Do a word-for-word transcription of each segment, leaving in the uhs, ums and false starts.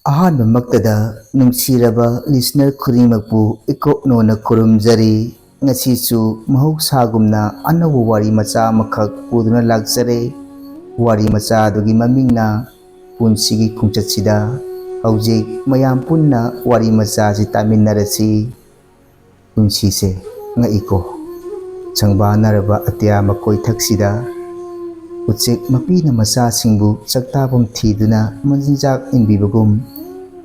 ꯑꯍꯥꯟꯕꯃꯛꯇꯗ ꯅꯨꯡꯁꯤꯔꯕ listener ꯈꯨꯗꯤꯡꯃꯛꯄꯨ ꯏꯀꯣꯛꯅꯣꯅ ꯈꯨꯔꯨꯝꯖꯔꯤ꯫ ꯉꯁꯤꯁꯨ ꯃꯍꯧꯁꯥꯒꯨꯝꯅ ꯑꯅꯧꯕ ꯋꯥꯔꯤ ꯃꯆꯥ ꯑꯃꯈꯛ ꯄꯨꯗꯨꯅ ꯂꯥꯛꯆꯔꯦ꯫ ꯋꯥꯔꯤ ꯃꯆꯥ ꯑꯗꯨꯒꯤ ꯃꯃꯤꯡꯅ ꯄꯨꯟꯁꯤꯒꯤ ꯈꯣꯡꯆꯠꯁꯤꯗ꯫ ꯍꯧꯖꯤꯛ ꯃꯌꯥꯝ ꯄꯨꯟꯅ ꯋꯥꯔꯤ ꯃꯆꯥꯁꯤ ꯇꯥꯃꯤꯟꯅꯔꯁꯤ꯫ ꯄꯨꯟꯁꯤꯁꯦ ꯉꯛꯏꯀꯣ꯫ ꯁꯪꯕꯥꯅꯔꯕ ꯑꯇꯤꯌꯥ ꯃꯀꯣꯏꯊꯛꯁꯤꯗ ꯎꯆꯦꯛ ꯃꯄꯤꯅ ꯃꯆꯥꯁꯤꯡꯕꯨ ꯆꯥꯛꯇꯥꯐꯝ ꯊꯤꯗꯨꯅ ꯃꯆꯤꯟꯖꯥꯛ ꯏꯟꯕꯤꯕꯒꯨꯝ,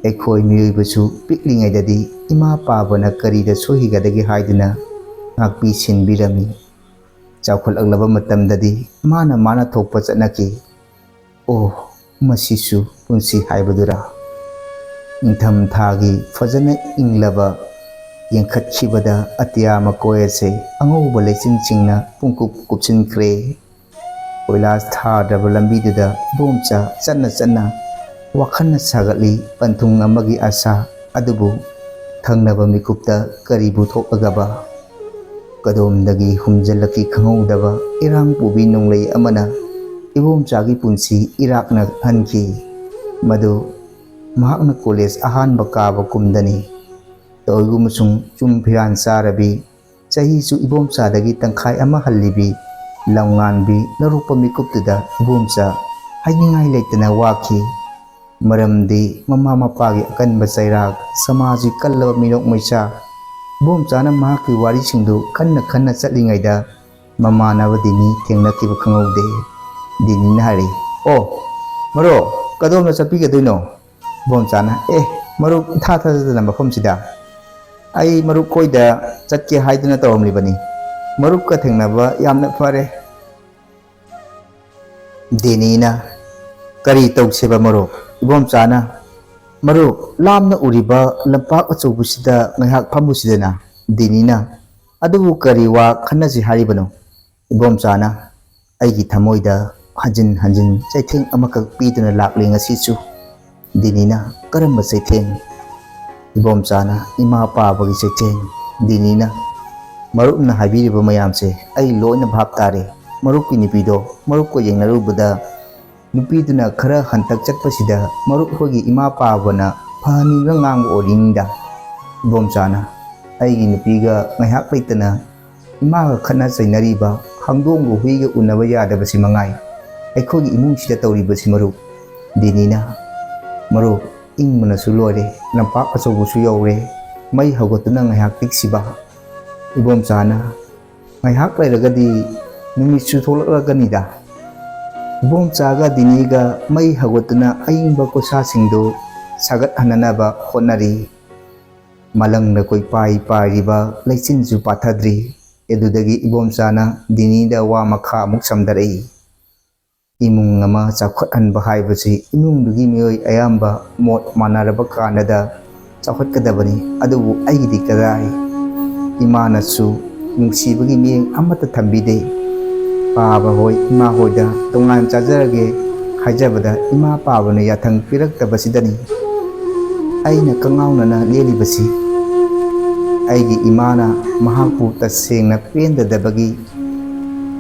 ꯑꯩꯈꯣꯏ ꯃꯤꯑꯣꯏꯕꯁꯨ ꯄꯤꯛꯂꯤꯉꯩꯗꯗꯤ ꯏꯃꯥ ꯄꯥꯕꯅ ꯀꯔꯤꯗ ꯁꯣꯏꯈꯤꯒꯗꯒꯦ ꯍꯥꯏꯗꯨꯅ ꯉꯥꯛꯄꯤ ꯁꯦꯟꯕꯤꯔꯝꯃꯤ꯫ ꯆꯥꯎꯈꯠꯂꯛꯂꯕ ꯃꯇꯝꯗꯗꯤ ꯃꯥꯅ ꯃꯥꯅ ꯊꯣꯛꯄ ꯆꯠꯅꯈꯤ꯫ ꯑꯣ, ꯃꯁꯤꯁꯨ ꯄꯨꯟꯁꯤ ꯍꯥꯏꯕꯗꯨꯔꯥ? ꯅꯤꯡꯊꯝ ꯊꯥꯒꯤ ꯐꯖꯅ ꯏꯪꯂꯕ ꯌꯦꯡꯈꯠꯈꯤꯕꯗ ꯑꯇꯤꯌꯥ ꯃꯀꯣꯏ ꯑꯁꯦ ꯑꯉꯧꯕ ꯂꯩꯆꯤꯟꯁꯤꯡꯅ ꯄꯨꯡꯀꯨꯞ ꯀꯨꯞꯁꯤꯟꯈ꯭ꯔꯦ꯫ ꯀꯣꯏꯂꯥꯁ ꯊꯥꯗ꯭ꯔꯕ ꯂꯝꯕꯤꯗꯨꯗ ꯏꯕꯣꯝꯆꯥ ꯆꯠꯅ ꯆꯠꯅ ꯋꯥꯈꯜꯅ ꯁꯥꯒꯠꯂꯤ ꯄꯟꯊꯨꯡ ꯑꯃꯒꯤ ꯑꯁꯥ꯫ ꯑꯗꯨꯕꯨ ꯊꯪꯅꯕ ꯃꯤꯀꯨꯞꯇ ꯀꯔꯤꯕꯨ ꯊꯣꯛꯂꯒꯕ? ꯀꯗꯣꯝꯗꯒꯤ ꯍꯨꯝꯖꯤꯜꯂꯛꯈꯤ ꯈꯪꯍꯧꯗꯕ ꯏꯔꯥꯡ ꯄꯨꯕꯤ ꯅꯣꯡꯂꯩ ꯑꯃꯅ ꯏꯕꯣꯝꯆꯥꯒꯤ ꯄꯨꯟꯁꯤ ꯏꯔꯥꯛꯅ ꯍꯟꯈꯤ꯫ ꯃꯗꯨ ꯃꯍꯥꯛꯅ ꯀꯣꯂꯦꯖ ꯑꯍꯥꯟꯕ ꯀꯥꯕ ꯀꯨꯝꯗꯅꯤ꯫ ꯇꯧꯏꯒꯨꯝꯕꯁꯨꯡ ꯆꯨꯝ ꯐꯤꯔꯥꯟ ꯆꯥꯔꯕꯤ, ꯆꯍꯤꯁꯨ ꯏꯕꯣꯝꯆꯥꯗꯒꯤ ꯇꯪꯈꯥꯏ ꯑꯃ ꯍꯜꯂꯤꯕꯤ, ꯂꯝꯉꯥꯟꯕꯤ ꯂꯧꯔꯛꯄ ꯃꯤꯀꯨꯞꯇꯨꯗ ꯏꯕꯣꯝꯆꯥ ꯍꯥꯏꯅꯤꯡꯉꯥꯏ ꯂꯩꯇꯅ ꯋꯥꯈꯤ꯫ ꯃꯔꯝꯗꯤ ꯃꯃꯥ ꯃꯄꯥꯒꯤ ꯑꯀꯟꯕ ꯆꯩꯔꯥꯛ, ꯁꯃꯥꯖꯒꯤ ꯀꯜꯂꯕ ꯃꯤꯅꯣꯛ ꯃꯩꯁꯥ꯫ ꯏꯕꯣꯝꯆꯥꯅ ꯃꯍꯥꯛꯀꯤ ꯋꯥꯔꯤꯁꯤꯡꯗꯨ ꯈꯟꯅ ꯈꯟꯅ ꯆꯠꯂꯤꯉꯩꯗ ꯃꯃꯥꯟꯅꯕ ꯗꯤꯅꯤ ꯊꯦꯡꯅꯈꯤꯕ ꯈꯪꯍꯧꯗꯦ꯫ ꯗꯤꯅꯤꯅ ꯍꯥꯏꯔꯛꯏ, "ꯑꯣ, ꯃꯔꯨꯞ, ꯀꯗꯣꯝꯗ ꯆꯠꯄꯤꯒꯗꯣꯏꯅꯣ?" ꯏꯕꯣꯝꯆꯥꯅ, "ꯑꯦ, ꯃꯔꯨꯞ, ꯏꯊꯥ ꯊꯥꯖꯗꯅ ꯃꯐꯝꯁꯤꯗ꯫ ꯑꯩ ꯃꯔꯨꯞ ꯈꯣꯏꯗ ꯆꯠꯀꯦ ꯍꯥꯏꯗꯨꯅ ꯇꯧꯔꯝꯂꯤꯕꯅꯤ꯫ ꯃꯔꯨꯞꯀ ꯊꯦꯡꯅꯕ ꯌꯥꯝꯅ ꯐꯔꯦ꯫" ꯗꯦꯅꯤꯅ, "ꯀꯔꯤ ꯇꯧꯁꯦꯕ ꯃꯔꯨꯞ?" ꯏꯕꯣꯝꯆꯥꯅ, "ꯃꯔꯨꯞ, ꯂꯥꯞꯅ ꯎꯔꯤꯕ ꯂꯝꯄꯥꯛ ꯑꯆꯧꯕꯁꯤꯗ ꯉꯥꯏꯍꯥꯛ ꯐꯝꯃꯨꯁꯤꯗꯅ꯫" ꯗꯦꯅꯤꯅ, "ꯑꯗꯨꯕꯨ ꯀꯔꯤ ꯋꯥ ꯈꯟꯅꯁꯤ ꯍꯥꯏꯔꯤꯕꯅꯣ?" ꯏꯕꯣꯝꯆꯥꯅ, "ꯑꯩꯒꯤ ꯊꯃꯣꯏꯗ ꯍꯟꯖꯤꯟ ꯍꯟꯖꯤꯟ ꯆꯩꯊꯦꯡ ꯑꯃꯈꯛ ꯄꯤꯗꯨꯅ ꯂꯥꯛꯂꯤ ꯉꯁꯤꯁꯨ꯫" ꯗꯦꯅꯤꯅ, "ꯀꯔꯝꯕ ꯆꯩꯊꯦꯡ?" ꯏꯕꯣꯝꯆꯥꯅ, "ꯏꯃꯥ ꯄꯥꯕꯒꯤ ꯆꯩꯊꯦꯡ꯫" ꯗꯦꯅꯤꯅ, "ꯃꯔꯨꯞꯅ ꯍꯥꯏꯕꯤꯔꯤꯕ ꯃꯌꯥꯝꯁꯦ ꯑꯩ ꯂꯣꯏꯅ ꯚꯥꯞ ꯇꯥꯔꯦ꯫ ꯃꯔꯨꯞꯀꯤ ꯅꯨꯄꯤꯗꯣ ꯃꯔꯨꯞꯀ ꯌꯦꯡꯅꯔꯨꯕꯗ ꯅꯨꯄꯤꯗꯨꯅ ꯈꯔ ꯍꯟꯇꯛ ꯆꯠꯄꯁꯤꯗ ꯃꯔꯨꯞ ꯍꯣꯏꯒꯤ ꯏꯃꯥ ꯄꯥꯕꯅ ꯐꯍꯟꯅꯤꯡꯕ ꯉꯥꯡꯕ ꯑꯣꯏꯔꯤꯅꯤꯗ꯫ ꯏꯕꯣꯝꯆꯥꯅ, "ꯑꯩꯒꯤ ꯅꯨꯄꯤꯒ ꯉꯥꯏꯍꯥꯛ ꯂꯩꯇꯅ ꯏꯃꯥꯒ ꯈꯠꯅ ꯆꯩꯅꯔꯤꯕ ꯍꯪꯗꯣꯡꯒ ꯍꯨꯏꯒ ꯎꯅꯕ ꯌꯥꯗꯕꯁꯤ ꯃꯉꯥꯏ ꯑꯩꯈꯣꯏꯒꯤ ꯏꯃꯨꯡꯁꯤꯗ ꯇꯧꯔꯤꯕꯁꯤ ꯃꯔꯨꯞ꯫" ꯗꯤꯅꯤꯅ, "ꯃꯔꯨꯞ, ꯏꯪꯕꯅꯁꯨ ꯂꯣꯏꯔꯦ, ꯂꯝꯄꯥꯛ ꯑꯆꯧꯕꯁꯨ ꯌꯧꯔꯦ, ꯃꯩ ꯍꯧꯒꯠꯇꯨꯅ ꯉꯥꯏꯍꯥꯛ ꯇꯤꯛꯁꯤꯕ꯫" ꯏꯕꯣꯝꯆꯥꯅ, "ꯉꯥꯏꯍꯥꯛ ꯂꯩꯔꯒꯗꯤ ꯅꯨꯃꯤꯠꯁꯨ ꯊꯣꯛꯂꯛꯂꯒꯅꯤꯗ꯫" ꯏꯕꯣꯝꯆꯥꯒ ꯗꯤꯅꯤꯒ ꯃꯩ ꯍꯧꯒꯠꯇꯨꯅ ꯑꯏꯪꯕ ꯈꯨꯠꯁꯥꯁꯤꯡꯗꯨ ꯁꯥꯒꯠꯍꯟꯅꯅꯕ ꯍꯣꯠꯅꯔꯤ꯫ ꯃꯂꯪꯗ ꯀꯣꯏꯄꯥꯏ ꯄꯥꯏꯔꯤꯕ ꯂꯩꯆꯤꯟꯁꯨ ꯄꯥꯊꯗ꯭ꯔꯤ꯫ ꯑꯗꯨꯗꯒꯤ ꯏꯕꯣꯝꯆꯥꯅ ꯗꯤꯅꯤꯗ ꯋꯥ ꯃꯈꯥ ꯑꯃꯨꯛ ꯁꯝꯊꯔꯛꯏ꯫ ꯏꯃꯨꯡ ꯑꯃ ꯆꯥꯎꯈꯠꯍꯟꯕ ꯍꯥꯏꯕꯁꯤ ꯏꯃꯨꯡꯗꯨꯒꯤ ꯃꯤꯑꯣꯏ ꯑꯌꯥꯝꯕ ꯃꯣꯠ ꯃꯥꯟꯅꯔꯕ ꯀꯥꯟꯗꯗ ꯆꯥꯎꯈꯠꯀꯗꯕꯅꯤ꯫ ꯑꯗꯨꯕꯨ ꯑꯩꯒꯤꯗꯤ ꯀꯗꯥꯏ? ꯏꯃꯥꯅꯁꯨ ꯅꯨꯡꯁꯤꯕꯒꯤ ꯃꯤꯠꯌꯦꯡ ꯑꯃꯠꯇ ꯊꯝꯕꯤꯗꯦ꯫ ꯄꯥꯕ ꯍꯣꯏ, ꯏꯃꯥ ꯍꯣꯏꯗ ꯇꯣꯉꯥꯟ ꯆꯥꯖꯔꯒꯦ ꯍꯥꯏꯖꯕꯗ ꯏꯃꯥ ꯄꯥꯕꯅ ꯌꯥꯊꯪ ꯄꯤꯔꯛꯇꯕꯁꯤꯗꯅꯤ ꯑꯩꯅ ꯀꯉꯥꯎꯅꯅ ꯂꯦꯜꯂꯤꯕꯁꯤ꯫ ꯑꯩꯒꯤ ꯏꯃꯥꯅ ꯃꯍꯥꯛꯄꯨ ꯇꯁꯦꯡꯅ ꯄꯦꯟꯗꯗꯕꯒꯤ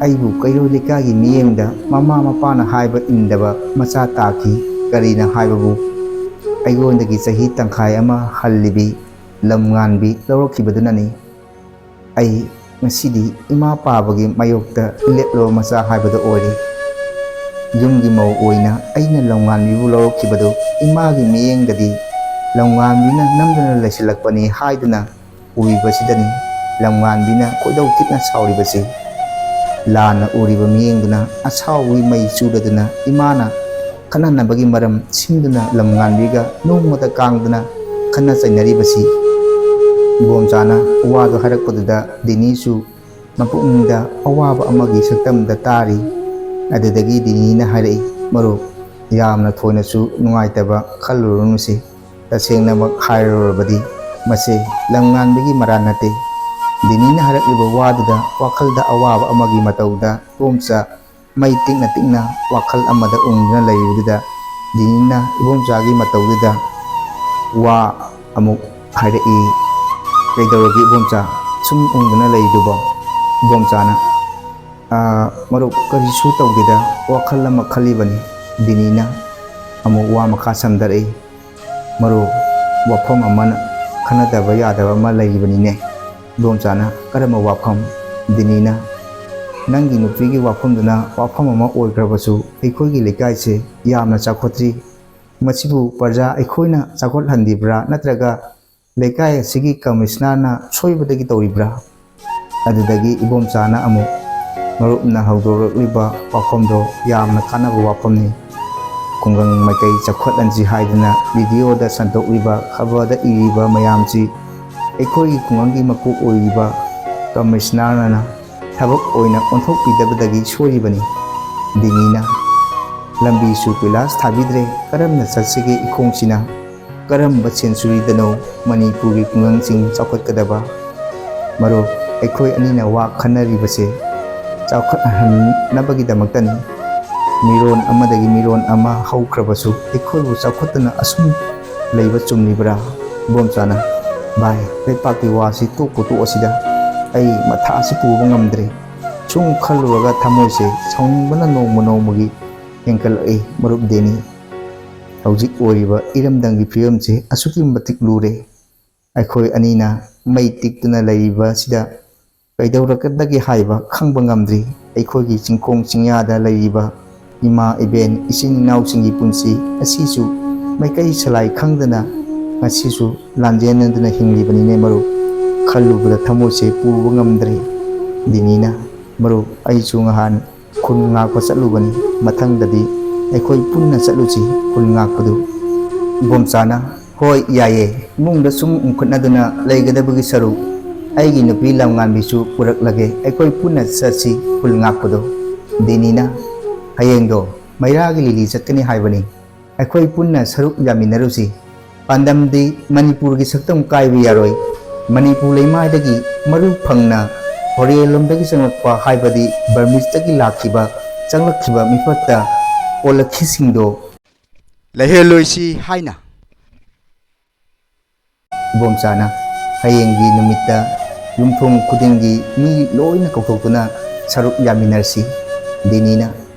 ꯑꯩꯕꯨ ꯀꯩꯔꯣꯜ ꯂꯩꯀꯥꯏꯒꯤ ꯃꯤꯠꯌꯦꯡꯗ ꯃꯃꯥ ꯃꯄꯥꯅ ꯍꯥꯏꯕ ꯏꯟꯗꯕ ꯃꯆꯥ ꯇꯥꯈꯤ꯫ ꯀꯔꯤꯅ ꯍꯥꯏꯕꯕꯨ ꯑꯩꯉꯣꯟꯗꯒꯤ ꯆꯍꯤ ꯇꯪꯈꯥꯏ ꯑꯃ ꯍꯜꯂꯤꯕꯤ ꯂꯝꯉꯥꯟꯕꯤ ꯂꯧꯔꯛꯈꯤꯕꯗꯨꯅꯅꯤ꯫ ꯑꯩ ꯉꯁꯤꯗꯤ ꯏꯃꯥ ꯄꯥꯕꯒꯤ ꯃꯥꯌꯣꯛꯇ ꯂꯦꯞꯂꯕ ꯃꯆꯥ ꯍꯥꯏꯕꯗꯨ ꯑꯣꯏꯔꯦ꯫ ꯌꯨꯝꯒꯤ ꯃꯧ ꯑꯣꯏꯅ ꯑꯩꯅ ꯂꯝꯉꯥꯟꯕꯤꯕꯨ ꯂꯧꯔꯛꯈꯤꯕꯗꯨ ꯏꯃꯥꯒꯤ ꯃꯤꯠꯌꯦꯡꯗꯗꯤ ꯂꯝꯉꯥꯟꯕꯤꯅ ꯅꯝꯗꯨꯅ ꯂꯩꯁꯤꯜꯂꯛꯄꯅꯤ ꯍꯥꯏꯗꯨꯅ ꯎꯕꯤꯕꯁꯤꯗꯅꯤ ꯂꯝꯉꯥꯟꯕꯤꯅ ꯈꯣꯏꯗꯧ ꯊꯤꯅ ꯁꯥꯎꯔꯤꯕꯁꯤ꯫ ꯂꯥꯟꯅ ꯎꯔꯤꯕ ꯃꯤꯠꯌꯦꯡꯗꯨꯅ ꯑꯁꯥꯎꯕꯒꯤ ꯃꯩ ꯆꯨꯗꯗꯨꯅ ꯏꯃꯥꯅ ꯈꯠꯅꯅꯕꯒꯤ ꯃꯔꯝ ꯁꯤꯟꯗꯨꯅ ꯂꯝꯉꯥꯟꯕꯤꯒ ꯅꯣꯡꯃꯇ ꯀꯥꯡꯗꯅ ꯈꯠꯅ ꯆꯩꯅꯔꯤꯕꯁꯤ꯫ ꯏꯕꯣꯝꯆꯥꯅ ꯋꯥꯗꯨ ꯍꯥꯏꯔꯛꯄꯗꯨꯗ ꯗꯤꯅꯤꯁꯨ ꯃꯄꯨꯛꯅꯤꯡꯗ ꯑꯋꯥꯕ ꯑꯃꯒꯤ ꯁꯛꯇꯝꯗ ꯇꯥꯔꯤ꯫ ꯑꯗꯨꯗꯒꯤ ꯗꯤꯅꯤꯅ ꯍꯥꯏꯔꯛꯏ, "ꯃꯔꯨꯞ, ꯌꯥꯝꯅ ꯊꯣꯏꯅꯁꯨ ꯅꯨꯡꯉꯥꯏꯇꯕ ꯈꯜꯂꯨꯔꯅꯨꯁꯤ꯫ ꯇꯁꯦꯡꯅꯃꯛ ꯍꯥꯏꯔꯨꯔꯕꯗꯤ ꯃꯁꯤ ꯂꯝꯉꯥꯟꯕꯒꯤ ꯃꯔꯥꯜ ꯅꯠꯇꯦ꯫" ꯗꯤꯅꯤꯅ ꯍꯥꯏꯔꯛꯂꯤꯕ ꯋꯥꯗꯨꯗ ꯋꯥꯈꯜꯗ ꯑꯋꯥꯕ ꯑꯃꯒꯤ ꯃꯇꯧꯗ ꯏꯕꯣꯝꯆꯥ ꯃꯩ ꯇꯤꯛꯅ ꯇꯤꯛꯅ ꯋꯥꯈꯜ ꯑꯃꯗ ꯎꯪꯗꯨꯅ ꯂꯩꯔꯤꯕꯗꯨꯗ ꯗꯤꯅꯤꯅ ꯏꯕꯣꯝꯆꯥꯒꯤ ꯃꯇꯧꯗꯨꯗ ꯋꯥ ꯑꯃꯨꯛ ꯍꯥꯏꯔꯛꯏ꯫ "ꯀꯩꯗꯧꯔꯒꯦ ꯏꯕꯣꯝꯆꯥ, ꯁꯨꯝ ꯎꯪꯗꯨꯅ ꯂꯩꯗꯨꯕꯣ?" ꯏꯕꯣꯝꯆꯥꯅ, "ꯑꯥ, ꯃꯔꯨꯞ, ꯀꯔꯤꯁꯨ ꯇꯧꯗꯦꯗ, ꯋꯥꯈꯜ ꯑꯃ ꯈꯜꯂꯤꯕꯅꯤ꯫" ꯗꯤꯅꯤꯅ ꯑꯃꯨꯛ ꯋꯥ ꯃꯈꯥ ꯁꯝꯊꯔꯛꯏ꯫ "ꯃꯔꯨꯞ, ꯋꯥꯐꯝ ꯑꯃꯅ ꯈꯟꯅꯗꯕ ꯌꯥꯗꯕ ꯑꯃ ꯂꯩꯔꯤꯕꯅꯤꯅꯦ꯫" ꯏꯕꯣꯝꯆꯥꯅ, "ꯀꯔꯝꯕ ꯋꯥꯐꯝ?" ꯗꯤꯅꯤꯅ, "ꯅꯪꯒꯤ ꯅꯨꯄꯤꯒꯤ ꯋꯥꯐꯝꯗꯨꯅ ꯋꯥꯐꯝ ꯑꯃ ꯑꯣꯏꯈ꯭ꯔꯕꯁꯨ, ꯑꯩꯈꯣꯏꯒꯤ ꯂꯩꯀꯥꯏꯁꯦ ꯌꯥꯝꯅ ꯆꯥꯎꯈꯠꯇ꯭ꯔꯤ꯫ ꯃꯁꯤꯕꯨ ꯄ꯭ꯔꯖꯥ ꯑꯩꯈꯣꯏꯅ ꯆꯥꯎꯈꯠꯍꯟꯂꯤꯕ꯭ꯔꯥ, ꯅꯠꯇ꯭ꯔꯒ ꯂꯩꯀꯥꯏ ꯑꯁꯤꯒꯤ ꯀꯃꯤꯁꯅꯔꯅ ꯁꯣꯏꯕꯗꯒꯤ ꯇꯧꯔꯤꯕ꯭ꯔꯥ?" ꯑꯗꯨꯗꯒꯤ ꯏꯕꯣꯝꯆꯥꯅ ꯑꯃꯨꯛ, "ꯃꯔꯨꯞꯅ ꯍꯧꯗꯣꯔꯛꯂꯤꯕ ꯋꯥꯐꯝꯗꯣ ꯌꯥꯝꯅ ꯀꯥꯟꯅꯕ ꯋꯥꯐꯝꯅꯤ꯫ ꯈꯨꯡꯒꯪ ꯃꯥꯏꯀꯩ ꯆꯥꯎꯈꯠꯍꯟꯁꯤ ꯍꯥꯏꯗꯨꯅ ꯚꯤꯗꯤꯑꯣꯗ ꯁꯟꯗꯣꯛꯂꯤꯕ, ꯈꯕꯔꯗ ꯏꯔꯤꯕ ꯃꯌꯥꯝꯁꯤ ꯑꯩꯈꯣꯏꯒꯤ ꯈꯨꯡꯒꯪꯒꯤ ꯃꯀꯣꯛ ꯑꯣꯏꯔꯤꯕ ꯀꯃꯤꯁꯅꯔꯅ ꯊꯕꯛ ꯑꯣꯏꯅ ꯑꯣꯟꯊꯣꯛꯄꯤꯗꯕꯗꯒꯤ ꯁꯣꯏꯔꯤꯕꯅꯤ꯫" ꯗꯤꯅꯤꯅ, "ꯂꯝꯕꯤꯁꯨ ꯀꯣꯏꯂꯥꯁ ꯊꯥꯕꯤꯗ꯭ꯔꯦ, ꯀꯔꯝꯅ ꯆꯠꯁꯤꯒꯦ ꯏꯈꯣꯡꯁꯤꯅ? ꯀꯔꯝꯕ ꯁꯦꯟꯆꯨꯔꯤꯗꯅꯣ ꯃꯅꯤꯄꯨꯔꯒꯤ ꯈꯨꯡꯒꯪꯁꯤꯡ ꯆꯥꯎꯈꯠꯀꯗꯕ?" ꯃꯔꯨꯞ, ꯑꯩꯈꯣꯏ ꯑꯅꯤꯅ ꯋꯥ ꯈꯟꯅꯔꯤꯕꯁꯦ ꯆꯥꯎꯈꯠꯍꯟꯅꯕꯒꯤꯗꯃꯛꯇꯅꯤ꯫ ꯃꯤꯔꯣꯟ ꯑꯃꯗꯒꯤ ꯃꯤꯔꯣꯟ ꯑꯃ ꯍꯧꯈ꯭ꯔꯕꯁꯨ, ꯑꯩꯈꯣꯏꯕꯨ ꯆꯥꯎꯈꯠꯇꯅ ꯑꯁꯨꯝ ꯂꯩꯕ ꯆꯨꯝꯂꯤꯕ꯭ꯔꯥ? ꯏꯕꯣꯝꯆꯥꯅ, "ꯚꯥꯏ, ꯂꯩꯄꯥꯛꯀꯤ ꯋꯥꯁꯤ ꯇꯣꯛꯄꯨ ꯇꯣꯛꯑꯁꯤꯗ, ꯑꯩ ꯃꯊꯥꯁꯤ ꯄꯨꯕ ꯉꯝꯗ꯭ꯔꯦ꯫ ꯁꯨꯝ ꯈꯜꯂꯨꯔꯒ ꯊꯃꯣꯏꯁꯦ ꯁꯥꯎꯅꯤꯡꯕꯅ ꯅꯣꯡꯃ ꯅꯣꯡꯃꯒꯤ ꯍꯦꯟꯒꯠꯂꯛꯏ ꯃꯔꯨꯞ ꯗꯦꯅꯤ꯫ ꯍꯧꯖꯤꯛ ꯑꯣꯏꯔꯤꯕ ꯏꯔꯝꯗꯝꯒꯤ ꯐꯤꯕꯝꯁꯦ ꯑꯁꯨꯛꯀꯤ ꯃꯇꯤꯛ ꯂꯨꯔꯦ꯫ ꯑꯩꯈꯣꯏ ꯑꯅꯤꯅ ꯃꯩ ꯇꯤꯛꯇꯨꯅ ꯂꯩꯔꯤꯕꯁꯤꯗ ꯀꯩꯗꯧꯔꯛꯀꯗꯒꯦ ꯍꯥꯏꯕ ꯈꯪꯕ ꯉꯝꯗ꯭ꯔꯤ꯫ ꯑꯩꯈꯣꯏꯒꯤ ꯆꯤꯡꯈꯣꯡ ꯆꯤꯡꯌꯥꯗ ꯂꯩꯔꯤꯕ ꯏꯃꯥ ꯏꯕꯦꯟ, ꯏꯆꯤꯟ ꯏꯅꯥꯎꯁꯤꯡꯒꯤ ꯄꯨꯟꯁꯤ ꯑꯁꯤꯁꯨ ꯃꯥꯏꯀꯩ ꯁꯂꯥꯏ ꯈꯪꯗꯅ ꯉꯁꯤꯁꯨ ꯂꯥꯟꯖꯦꯟꯅꯗꯨꯅ ꯍꯤꯡꯂꯤꯕꯅꯤꯅꯦ ꯃꯔꯨꯞ꯫ ꯈꯜꯂꯨꯕꯗ ꯊꯃꯣꯏꯁꯦ ꯄꯨꯕ ꯉꯝꯗ꯭ꯔꯦ꯫" ꯗꯤꯅꯤꯅ, "ꯃꯔꯨꯞ, ꯑꯩꯁꯨ ꯉꯍꯥꯟ ꯈꯨꯜ ꯉꯥꯛꯄ ꯆꯠꯂꯨꯕꯅꯤ꯫ ꯃꯊꯪꯗꯗꯤ ꯑꯩꯈꯣꯏ ꯄꯨꯟꯅ ꯆꯠꯂꯨꯁꯤ ꯈꯨꯜ ꯉꯥꯛꯄꯗꯨ꯫" ꯏꯕꯣꯝꯆꯥꯅ, "ꯍꯣꯏ, ꯌꯥꯏꯌꯦ꯫ ꯏꯃꯨꯡꯗ ꯁꯨꯝ ꯎꯪꯈꯠꯅꯗꯨꯅ ꯂꯩꯒꯗꯕꯒꯤ ꯁꯔꯨꯛ, ꯑꯩꯒꯤ ꯅꯨꯄꯤ ꯂꯝꯉꯥꯟꯕꯤꯁꯨ ꯄꯨꯔꯛꯂꯒꯦ, ꯑꯩꯈꯣꯏ ꯄꯨꯟꯅ ꯆꯠꯁꯤ ꯈꯨꯜ ꯉꯥꯛꯄꯗꯣ꯫" ꯗꯤꯅꯤꯅ, "ꯍꯌꯦꯡꯗꯣ ꯃꯩꯔꯥꯒꯤ ꯂꯤꯂꯤ ꯆꯠꯀꯅꯤ ꯍꯥꯏꯕꯅꯤ, ꯑꯩꯈꯣꯏ ꯄꯨꯟꯅ ꯁꯔꯨꯛ ꯌꯥꯃꯤꯟꯅꯔꯨꯁꯤ꯫ ꯄꯥꯟꯗꯝꯗꯤ ꯃꯅꯤꯄꯨꯔꯒꯤ ꯁꯛꯇꯝ ꯀꯥꯏꯕ ꯌꯥꯔꯣꯏ꯫ ꯃꯅꯤꯄꯨꯔ ꯂꯩꯃꯥꯏꯗꯒꯤ ꯃꯔꯨ ꯐꯪꯅ ꯐꯣꯔꯦꯟ ꯂꯣꯝꯗꯒꯤ ꯆꯪꯂꯛꯄ, ꯍꯥꯏꯕꯗꯤ ꯕꯔꯃꯤꯁꯇꯒꯤ ꯂꯥꯛꯈꯤꯕ, ꯆꯪꯂꯛꯈꯤꯕ ꯃꯤꯐꯠꯇ ꯑꯣꯜꯂꯛꯈꯤꯁꯤꯡꯗꯣ ꯂꯩꯍꯜꯂꯣꯏꯁꯤ ꯍꯥꯏꯅ ꯏꯕꯣꯝꯆꯥꯅ, "ꯍꯌꯦꯡꯒꯤ ꯅꯨꯃꯤꯠꯇ ꯌꯨꯝꯊꯣꯡ ꯈꯨꯗꯤꯡꯒꯤ ꯃꯤ ꯂꯣꯏꯅ ꯀꯧꯊꯣꯛꯇꯨꯅ ꯁꯔꯨꯛ ꯌꯥꯃꯤꯟꯅꯔꯁꯤ꯫" ꯗꯤꯅꯤꯅ,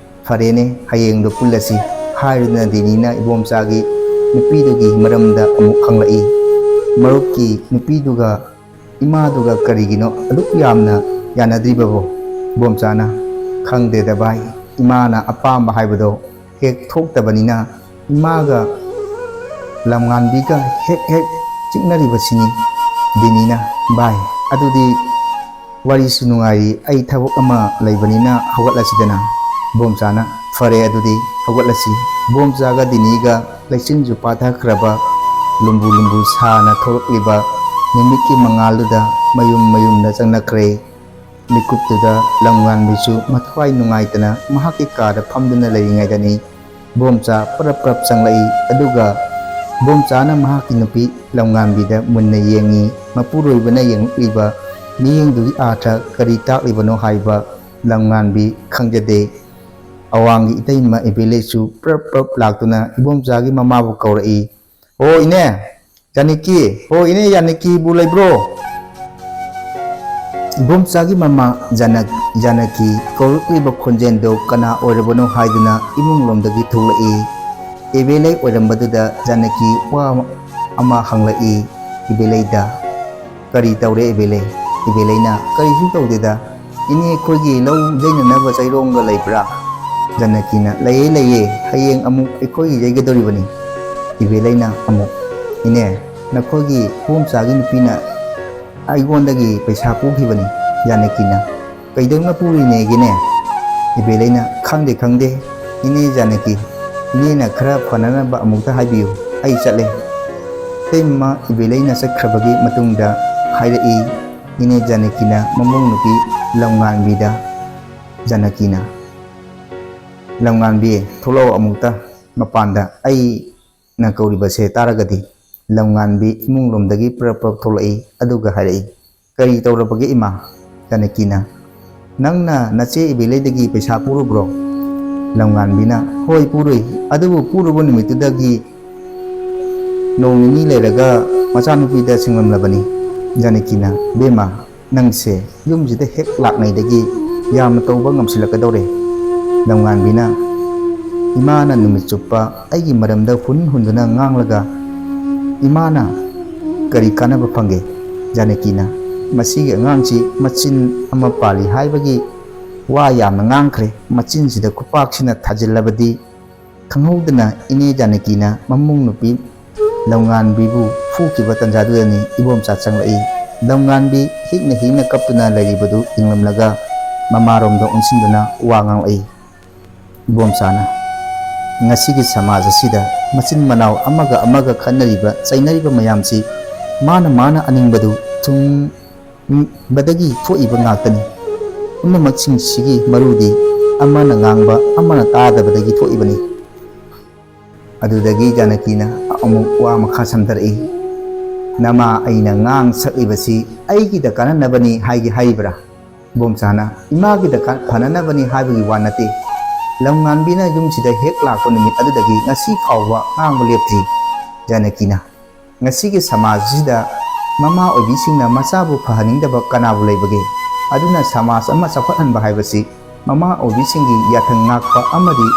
"ꯐꯔꯦꯅꯦ, ꯍꯌꯦꯡꯗꯣ ꯄꯨꯜꯂꯁꯤ" ꯍꯥꯏꯔꯗꯨꯅ ꯗꯦꯅꯤꯅ ꯏꯕꯣꯝꯆꯥꯒꯤ ꯅꯨꯄꯤꯗꯨꯒꯤ ꯃꯔꯝꯗ ꯑꯃꯨꯛ ꯍꯪꯂꯛꯏ꯫ "ꯃꯔꯨꯞꯀꯤ ꯅꯨꯄꯤꯗꯨꯒ ꯏꯃꯥꯗꯨꯒ ꯀꯔꯤꯒꯤꯅꯣ ꯑꯗꯨꯛ ꯌꯥꯝꯅ ꯌꯥꯅꯗ꯭ꯔꯤꯕꯕꯣ?" ꯏꯕꯣꯝꯆꯥꯅ, "ꯈꯪꯗꯦꯗ ꯚꯥꯏ, ꯏꯃꯥꯅ ꯑꯄꯥꯝꯕ ꯍꯥꯏꯕꯗꯣ ꯍꯦꯛ ꯊꯣꯛꯇꯕꯅꯤꯅ ꯏꯃꯥꯒ ꯂꯝꯉꯥꯟꯕꯤꯒ ꯍꯦꯛ ꯍꯦꯛ ꯆꯤꯛꯅꯔꯤꯕꯁꯤꯅꯤ" ꯗꯦꯅꯤꯅ꯫ "ꯚꯥꯏ, ꯑꯗꯨꯗꯤ ꯋꯥꯔꯤꯁꯨ ꯅꯨꯡꯉꯥꯏꯔꯤ, ꯑꯩ ꯊꯕꯛ ꯑꯃ ꯂꯩꯕꯅꯤꯅ ꯍꯧꯒꯠꯂꯁꯤꯗꯅ" ꯏꯕꯣꯝꯆꯥꯅ꯫ "ꯐꯔꯦ, ꯑꯗꯨꯗꯤ ꯍꯧꯒꯠꯂꯁꯤ"꯫ ꯏꯕꯣꯝꯆꯥꯒ ꯗꯦꯅꯤꯒ ꯂꯩꯆꯤꯟꯁꯨ ꯄꯥꯊꯈ꯭ꯔꯕ, ꯂꯨꯝꯕꯨ ꯂꯨꯝꯕꯨ ꯁꯥꯅ ꯊꯣꯛꯂꯛꯂꯤꯕ ꯅꯨꯃꯤꯠꯀꯤ ꯃꯉꯥꯜꯗꯨꯗ ꯃꯌꯨꯝ ꯃꯌꯨꯝꯗ ꯆꯪꯅꯈ꯭ꯔꯦ꯫ ꯃꯤꯀꯨꯞꯇꯨꯗ ꯂꯝꯉꯥꯟꯕꯤꯁꯨ ꯃꯊ꯭ꯋꯥꯏ ꯅꯨꯡꯉꯥꯏꯇꯅ ꯃꯍꯥꯛꯀꯤ ꯀꯥꯗ ꯐꯝꯗꯨꯅ ꯂꯩꯔꯤꯉꯩꯗꯅꯤ, ꯕꯣꯝꯆꯥ ꯄꯔꯞ ꯄꯔꯞ ꯆꯪꯂꯛꯏ꯫ ꯑꯗꯨꯒ ꯕꯣꯝꯆꯥꯅ ꯃꯍꯥꯛꯀꯤ ꯅꯨꯄꯤ ꯂꯝꯉꯥꯟꯕꯤꯗ ꯃꯨꯟꯅ ꯌꯦꯡꯉꯤ꯫ ꯃꯄꯨꯔꯣꯏꯕꯅ ꯌꯦꯡꯂꯛꯂꯤꯕ ꯃꯤꯠꯌꯦꯡꯗꯨꯒꯤ ꯑꯥꯔꯊ ꯀꯔꯤ ꯇꯥꯛꯂꯤꯕꯅꯣ ꯍꯥꯏꯕ ꯂꯝꯉꯥꯟꯕꯤ ꯈꯪꯖꯗꯦ꯫ ꯑꯋꯥꯡꯒꯤ ꯏꯇꯩꯃ ꯏꯕꯦꯂꯩꯁꯨ ꯄ꯭ꯔꯞ ꯄ꯭ꯔꯞ ꯂꯥꯛꯇꯨꯅ ꯏꯕꯣꯝꯆꯥꯒꯤ ꯃꯃꯥꯕꯨ ꯀꯧꯔꯛꯏ꯫ "ꯑꯣ ꯏꯅꯦ ꯖꯥꯅꯀꯤ, ꯑꯣ ꯏꯅꯦ ꯖꯥꯅꯀꯤꯕꯨ ꯂꯩꯕ꯭ꯔꯣ?" ꯏꯕꯣꯝꯆꯥꯒꯤ ꯃꯃꯥ ꯖꯥꯅ-, ꯖꯥꯅꯀꯤ ꯀꯧꯔꯛꯂꯤꯕ ꯈꯣꯟꯖꯦꯜꯗꯨ ꯀꯅꯥ ꯑꯣꯏꯔꯕꯅꯣ ꯍꯥꯏꯗꯨꯅ ꯏꯃꯨꯡꯂꯣꯝꯗꯒꯤ ꯊꯣꯛꯂꯛꯏ꯫ ꯏꯕꯦꯂꯩ ꯑꯣꯏꯔꯝꯕꯗꯨꯗ ꯖꯥꯅꯀꯤ ꯋꯥ ꯑꯃ ꯍꯪꯂꯛꯏ ꯏꯕꯦꯂꯩꯗ꯫ "ꯀꯔꯤ ꯇꯧꯔꯦ ꯏꯕꯦꯂꯩ?" ꯏꯕꯦꯂꯩꯅ, "ꯀꯔꯤꯁꯨ ꯇꯧꯗꯦꯗ꯫ ꯏꯅꯦ, ꯑꯩꯈꯣꯏꯒꯤ ꯂꯧ ꯌꯩꯅꯅꯕ ꯆꯩꯔꯣꯡꯒ ꯂꯩꯕ꯭ꯔꯥ?" ꯖꯥꯅꯀꯤꯅ, "ꯂꯩꯌꯦ, ꯂꯩꯌꯦ, ꯍꯌꯦꯡ ꯑꯃꯨꯛ ꯑꯩꯈꯣꯏꯒꯤ ꯌꯩꯒꯗꯧꯔꯤꯕꯅꯤ"꯫ ꯏꯕꯦꯂꯩꯅ ꯑꯃꯨꯛ, "ꯏꯅꯦ, ꯅꯈꯣꯏꯒꯤ ꯏꯕꯣꯝꯆꯥꯒꯤ ꯅꯨꯄꯤꯅ ꯑꯩꯉꯣꯟꯗꯒꯤ ꯄꯩꯁꯥ ꯄꯨꯈꯤꯕꯅꯤ"꯫ ꯖꯥꯅꯀꯤꯅ, "ꯀꯩꯗꯧꯅ ꯄꯨꯔꯤꯅꯦꯒꯦꯅꯦ?" ꯏꯕꯦꯂꯩꯅ, "ꯈꯪꯗꯦ, ꯈꯪꯗꯦ, ꯏꯅꯦ ꯖꯥꯅꯀꯤ, ꯏꯅꯦꯅ ꯈꯔ ꯐꯅꯅꯕ ꯑꯃꯨꯛꯇ ꯍꯥꯏꯕꯤꯌꯨ, ꯑꯩ ꯆꯠꯂꯦ"꯫ ꯏꯇꯩꯃ ꯏꯕꯦꯂꯩꯅ ꯆꯠꯈ꯭ꯔꯕꯒꯤ ꯃꯇꯨꯡꯗ ꯍꯥꯏꯔꯛꯏ ꯏꯅꯦ ꯖꯥꯅꯀꯤꯅ ꯃꯃꯧ ꯅꯨꯄꯤ ꯂꯝꯉꯥꯟꯕꯤꯗ꯫ ꯖꯥꯅꯀꯤꯅ, "ꯂꯝꯉꯥꯟꯕꯤ, ꯊꯣꯛꯂꯛꯑꯣ ꯑꯃꯨꯛꯇ ꯃꯄꯥꯟꯗ, ꯑꯩꯅ ꯀꯧꯔꯤꯕꯁꯦ ꯇꯥꯔꯒꯗꯤ"꯫ ꯂꯝꯉꯥꯟꯕꯤ ꯏꯃꯨꯡ ꯂꯣꯝꯗꯒꯤ ꯄ꯭ꯔꯞ ꯄ꯭ꯔꯞ ꯊꯣꯛꯂꯛꯏ, ꯑꯗꯨꯒ ꯍꯥꯏꯔꯛꯏ, "ꯀꯔꯤ ꯇꯧꯔꯕꯒꯦ ꯏꯃꯥ?" ꯖꯥꯅꯀꯤꯅ, "ꯅꯪꯅ ꯅꯆꯦ ꯏꯕꯦꯂꯩꯗꯒꯤ ꯄꯩꯁꯥ ꯄꯨꯔꯨꯕ꯭ꯔꯣ?" ꯂꯝꯉꯥꯟꯕꯤꯅ, "ꯍꯣꯏ, ꯄꯨꯔꯨꯏ, ꯑꯗꯨꯕꯨ ꯄꯨꯔꯨꯕ ꯅꯨꯃꯤꯠꯇꯨꯗꯒꯤ ꯅꯣꯡ ꯅꯤꯅꯤ ꯂꯩꯔꯒ ꯃꯆꯥꯅꯨꯄꯤꯗ ꯁꯤꯡꯂꯝꯂꯕꯅꯤ"꯫ ꯖꯥꯅꯀꯤꯅ, "ꯕꯦꯝꯃ, ꯅꯪꯁꯦ ꯌꯨꯝꯁꯤꯗ ꯍꯦꯛ ꯂꯥꯛꯅꯩꯗꯒꯤ ꯌꯥꯝꯅ ꯇꯧꯕ ꯉꯝꯁꯤꯜꯂꯛꯀꯗꯧꯔꯦ꯫ ꯂꯝꯉꯥꯟꯕꯤꯅ, "ꯏꯃꯥꯅ ꯅꯨꯃꯤꯠ ꯆꯨꯞꯄ ꯑꯩꯒꯤ ꯃꯔꯝꯗ ꯍꯨꯟ ꯍꯨꯟꯗꯨꯅ ꯉꯥꯡꯂꯒ ꯏꯃꯥꯅ ꯀꯔꯤ ꯀꯥꯟꯅꯕ ꯐꯪꯒꯦ?" ꯖꯥꯅꯀꯤꯅ, "ꯃꯁꯤꯒꯤ ꯑꯉꯥꯡꯁꯤ ꯃꯆꯤꯟ ꯑꯃ ꯄꯥꯜꯂꯤ ꯍꯥꯏꯕꯒꯤ ꯋꯥ ꯌꯥꯝꯅ ꯉꯥꯡꯈ꯭ꯔꯦ꯫ ꯃꯆꯤꯟꯁꯤꯗ ꯈꯨꯄꯥꯛꯁꯤꯅ ꯊꯥꯖꯤꯜꯂꯕꯗꯤ ꯈꯪꯍꯧꯗꯅ ꯏꯅꯦ ꯖꯥꯅꯀꯤꯅ ꯃꯃꯧ ꯅꯨꯄꯤ ꯂꯝꯉꯥꯟꯕꯤꯕꯨ ꯐꯨꯈꯤꯕ ꯇꯥꯟꯖꯥꯗꯨꯗꯅꯤ ꯏꯕꯣꯝꯆꯥ ꯆꯪꯂꯛꯏ꯫ ꯂꯝꯉꯥꯟꯕꯤ ꯍꯤꯛꯅ ꯍꯤꯛꯅ ꯀꯞꯇꯨꯅ ꯂꯩꯔꯤꯕꯗꯨ ꯌꯦꯡꯂꯝꯂꯒ ꯃꯃꯥꯔꯣꯝꯗ ꯑꯣꯟꯁꯤꯟꯗꯨꯅ ꯋꯥ ꯉꯥꯡꯂꯛꯏ꯫ ꯏꯕꯣꯝꯆꯥꯅ, "ꯉꯁꯤꯒꯤ ꯁꯃꯥꯖ ꯑꯁꯤꯗ ꯃꯆꯤꯟ ꯃꯅꯥꯎ ꯑꯃꯒ ꯑꯃꯒ ꯈꯠꯅꯔꯤꯕ ꯆꯩꯅꯔꯤꯕ ꯃꯌꯥꯝꯁꯤ ꯃꯥꯅ ꯃꯥꯅ ꯑꯅꯤꯡꯕꯗꯨ ꯊꯨꯡ ꯕꯗꯒꯤ ꯊꯣꯛꯏꯕ ꯉꯥꯛꯇꯅꯤ꯫ ꯄꯨꯝꯅꯃꯛꯁꯤꯡꯁꯤꯒꯤ ꯃꯔꯨꯗꯤ ꯑꯃꯅ ꯉꯥꯡꯕ ꯑꯃꯅ ꯇꯥꯗꯕꯗꯒꯤ ꯊꯣꯛꯏꯕꯅꯤ꯫" ꯑꯗꯨꯗꯒꯤ ꯖꯥꯅꯀꯤꯅ ꯑꯃꯨꯛ ꯋꯥ ꯃꯈꯥ ꯁꯝꯊꯔꯛꯏ꯫ "ꯅꯃꯥ ꯑꯩꯅ ꯉꯥꯡ ꯁꯛꯂꯤꯕꯁꯤ ꯑꯩꯒꯤꯗ ꯀꯥꯟꯅꯅꯕꯅꯤ ꯍꯥꯏꯒꯦ ꯍꯥꯏꯔꯤꯕ꯭ꯔꯥ?" ꯏꯕꯣꯝꯆꯥꯅ, "ꯏꯃꯥꯒꯤꯗ ꯀꯥꯟ-, ꯐꯅꯅꯕꯅꯤ ꯍꯥꯏꯕꯒꯤ ꯋꯥ ꯅꯠꯇꯦ꯫ ꯂꯝꯉꯥꯟꯕꯤꯅ ꯌꯨꯝꯁꯤꯗ ꯍꯦꯛ ꯂꯥꯛꯄ ꯅꯨꯃꯤꯠ ꯑꯗꯨꯗꯒꯤ ꯉꯁꯤ ꯐꯥꯎꯕ ꯉꯥꯡꯕ ꯂꯦꯞꯇ꯭ꯔꯤ꯫" ꯖꯥꯅꯀꯤꯅ, "ꯉꯁꯤꯒꯤ ꯁꯃꯥꯖꯁꯤꯗ ꯃꯃꯥ ꯑꯣꯏꯕꯤꯁꯤꯡꯅ ꯃꯆꯥꯕꯨ ꯐꯍꯟꯅꯤꯡꯗꯕ ꯀꯅꯥꯕꯨ ꯂꯩꯕꯒꯦ? ꯑꯗꯨꯅ ꯁꯃꯥꯖ ꯑꯃ ꯆꯥꯎꯈꯠꯍꯟꯕ ꯍꯥꯏꯕꯁꯤ ꯃꯃꯥ ꯑꯣꯏꯕꯤꯁꯤꯡꯒꯤ ꯌꯥꯊꯪ ꯉꯥꯛꯄ ꯑꯃꯗꯤ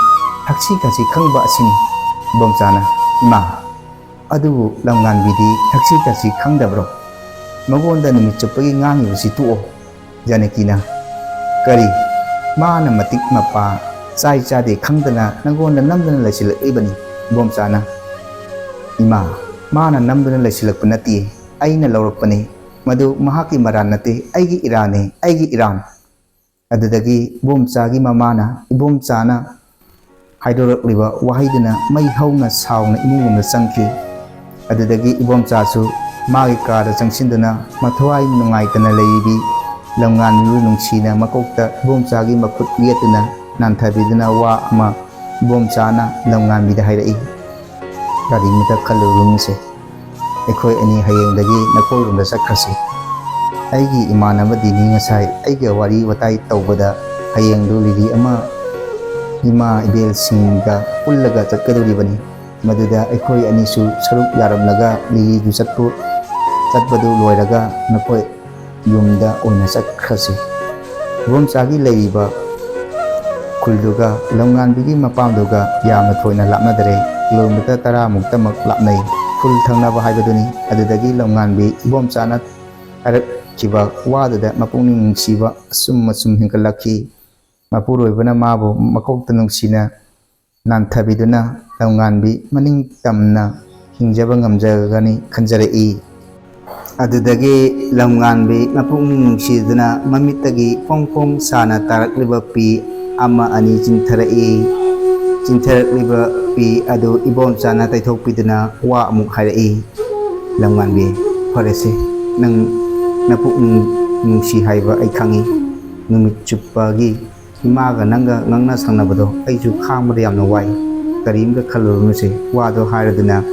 ꯊꯛꯁꯤ ꯈꯥꯁꯤ ꯈꯪꯕ ꯑꯁꯤꯅꯤ꯫" ꯏꯕꯣꯝꯆꯥꯅ, "ꯏꯃꯥ, ꯑꯗꯨꯕꯨ ꯂꯝꯉꯥꯟꯕꯤꯗꯤ ꯊꯛꯁꯤ ꯈꯥꯁꯤ ꯈꯪꯗꯕ꯭ꯔꯣ? ꯃꯉꯣꯟꯗ ꯅꯨꯃꯤꯠ ꯆꯨꯞꯄꯒꯤ ꯉꯥꯡꯉꯤꯕꯁꯤ ꯇꯣꯛꯑꯣ꯫" ꯖꯥꯅꯀꯤꯅ, "ꯀꯔꯤ? ꯃꯥꯅ ꯃꯇꯤꯛ ꯃꯄꯥ ꯆꯥꯏ ꯆꯥꯗꯦ ꯈꯪꯗꯅ ꯅꯪꯉꯣꯟꯗ ꯅꯝꯗꯨꯅ ꯂꯩꯁꯤꯜꯂꯛꯂꯤꯕꯅꯤ꯫" ꯏꯕꯣꯝꯆꯥꯅ, "ꯏꯃꯥ, ꯃꯥꯅ ꯅꯝꯗꯨꯅ ꯂꯩꯁꯤꯜꯂꯛꯄ ꯅꯠꯇꯦ, ꯑꯩꯅ ꯂꯧꯔꯛꯄꯅꯤ꯫ ꯃꯗꯨ ꯃꯍꯥꯛꯀꯤ ꯃꯔꯥꯜ ꯅꯠꯇꯦ, ꯑꯩꯒꯤ ꯏꯔꯥꯟꯅꯤ, ꯑꯩꯒꯤ ꯏꯔꯥꯟ꯫" ꯑꯗꯨꯗꯒꯤ ꯏꯕꯣꯝꯆꯥꯒꯤ ꯃꯃꯥꯅ ꯏꯕꯣꯝꯆꯥꯅ ꯍꯥꯏꯗꯣꯔꯛꯂꯤꯕ ꯋꯥꯍꯩꯗꯨꯅ ꯃꯩ ꯍꯧꯅ ꯁꯥꯎꯅ ꯏꯃꯨꯡ ꯑꯃꯗ ꯆꯪꯈꯤ꯫ ꯑꯗꯨꯗꯒꯤ ꯏꯕꯣꯝꯆꯥꯁꯨ ꯃꯥꯒꯤ ꯀꯥꯗ ꯆꯪꯁꯤꯟꯗꯨꯅ ꯃꯊ꯭ꯋꯥꯏ ꯅꯨꯡꯉꯥꯏꯇꯅ ꯂꯩꯔꯤꯕꯤ ꯂꯝꯉꯥꯟꯕꯤꯕꯨ ꯅꯨꯡꯁꯤꯅ ꯃꯀꯣꯛꯇ ꯏꯕꯣꯝꯆꯥꯒꯤ ꯃꯈꯨꯠ ꯌꯦꯠꯇꯨꯅ ꯅꯥꯟꯊꯕꯤꯗꯨꯅ ꯋꯥ ꯑꯃ ꯏꯕꯣꯝꯆꯥꯅ ꯂꯝꯉꯥꯟꯕꯤꯗ ꯍꯥꯏꯔꯛꯏ꯫ "ꯀꯔꯤꯃꯇ ꯈꯜꯂꯨꯔꯨꯅꯨꯁꯦ꯫ ꯑꯩꯈꯣꯏ ꯑꯅꯤ ꯍꯌꯦꯡꯗꯒꯤ ꯅꯈꯣꯏꯔꯣꯝꯗ ꯆꯠꯈ꯭ꯔꯁꯤ꯫ ꯑꯩꯒꯤ ꯏꯃꯥꯟꯅꯕ ꯗꯤꯅꯤ ꯉꯁꯥꯏ ꯑꯩꯒ ꯋꯥꯔꯤ ꯋꯥꯇꯥꯏ ꯇꯧꯕꯗ ꯍꯌꯦꯡꯗꯨ ꯂꯤꯂꯤ ꯑꯃ ꯏꯃꯥ ꯏꯕꯦꯜꯁꯤꯡꯒ ꯄꯨꯜꯂꯒ ꯆꯠꯀꯗꯧꯔꯤꯕꯅꯤ꯫ ꯃꯗꯨꯗ ꯑꯩꯈꯣꯏ ꯑꯅꯤꯁꯨ ꯁꯔꯨꯛ ꯌꯥꯔꯝꯂꯒ ꯂꯤꯂꯤꯗꯨ ꯆꯠꯄꯨ-, ꯆꯠꯄꯗꯨ ꯂꯣꯏꯔꯒ ꯅꯈꯣꯏ ꯌꯨꯝꯗ ꯑꯣꯏꯅ ꯆꯠꯈ꯭ꯔꯁꯤ꯫" ꯏꯕꯣꯝꯆꯥꯒꯤ ꯂꯩꯔꯤꯕ ꯈꯨꯜꯗꯨꯒ ꯂꯝꯉꯥꯟꯕꯤꯒꯤ ꯃꯄꯥꯝꯗꯨꯒ ꯌꯥꯝꯅ ꯊꯣꯏꯅ ꯂꯥꯞꯅꯗꯔꯦ꯫ ꯀꯤꯂꯣꯃꯤꯇꯔ ꯇꯔꯥꯃꯨꯛꯇꯃꯛ ꯂꯥꯞꯅꯩ꯫ ꯈꯨꯜ ꯊꯪꯅꯕ ꯍꯥꯏꯕꯗꯨꯅꯤ꯫ ꯑꯗꯨꯗꯒꯤ ꯂꯝꯉꯥꯟꯕꯤ ꯏꯕꯣꯝꯆꯥꯅ ꯍꯥꯏꯔꯛꯈꯤꯕ ꯋꯥꯗꯨꯗ ꯃꯄꯨꯛꯅꯤꯡ ꯅꯨꯡꯁꯤꯕ ꯑꯁꯨꯝ ꯑꯁꯨꯝ ꯍꯦꯟꯒꯠꯂꯛꯈꯤ꯫ ꯃꯄꯨꯔꯣꯏꯕꯅ ꯃꯥꯕꯨ ꯃꯀꯣꯛꯇ ꯅꯨꯡꯁꯤꯅ ꯅꯥꯟꯊꯕꯤꯗꯨꯅ ꯂꯝꯉꯥꯟꯕꯤ ꯃꯅꯤꯡ ꯇꯝꯅ ꯍꯤꯡꯖꯕ ꯉꯝꯖꯒꯅꯤ ꯈꯟꯖꯔꯛꯏ꯫ ꯑꯗꯨꯗꯒꯤ ꯂꯝꯉꯥꯟꯕꯤ ꯃꯄꯨꯛꯅꯤꯡ ꯅꯨꯡꯁꯤꯗꯨꯅ ꯃꯃꯤꯠꯇꯒꯤ ꯐꯣꯡ ꯐꯣꯡ ꯁꯥꯅ ꯇꯥꯔꯛꯂꯤꯕ ꯄꯤ ꯑꯃ ꯑꯅꯤ ꯆꯤꯟꯊꯔꯛꯏ꯫ ꯆꯤꯟꯊꯔꯛꯂꯤꯕ ꯄꯤ ꯑꯗꯨ ꯏꯕꯣꯝꯆꯥꯅ ꯇꯩꯊꯣꯛꯄꯤꯗꯨꯅ ꯋꯥ ꯑꯃꯨꯛ ꯍꯥꯏꯔꯛꯏ꯫ ꯂꯝꯉꯥꯟꯕꯤ, ꯐꯔꯦꯁꯦ, ꯅꯪ ꯅꯄꯨꯛꯅꯤꯡ ꯅꯨꯡꯁꯤ ꯍꯥꯏꯕ ꯑꯩ ꯈꯪꯏ꯫ ꯅꯨꯃꯤꯠ ꯆꯨꯞꯄꯒꯤ ꯏꯃꯥꯒ ꯅꯪꯒ ꯉꯥꯡꯅ ꯁꯪꯅꯕꯗꯣ ꯑꯩꯁꯨ ꯈꯥꯡꯕꯗ ꯌꯥꯝꯅ ꯋꯥꯏ꯫ ꯀꯔꯤꯝꯇ ꯈꯜꯂꯨꯔꯅꯨꯁꯦ꯫ ꯋꯥꯗꯣ ꯍꯥꯏꯔꯗꯨꯅ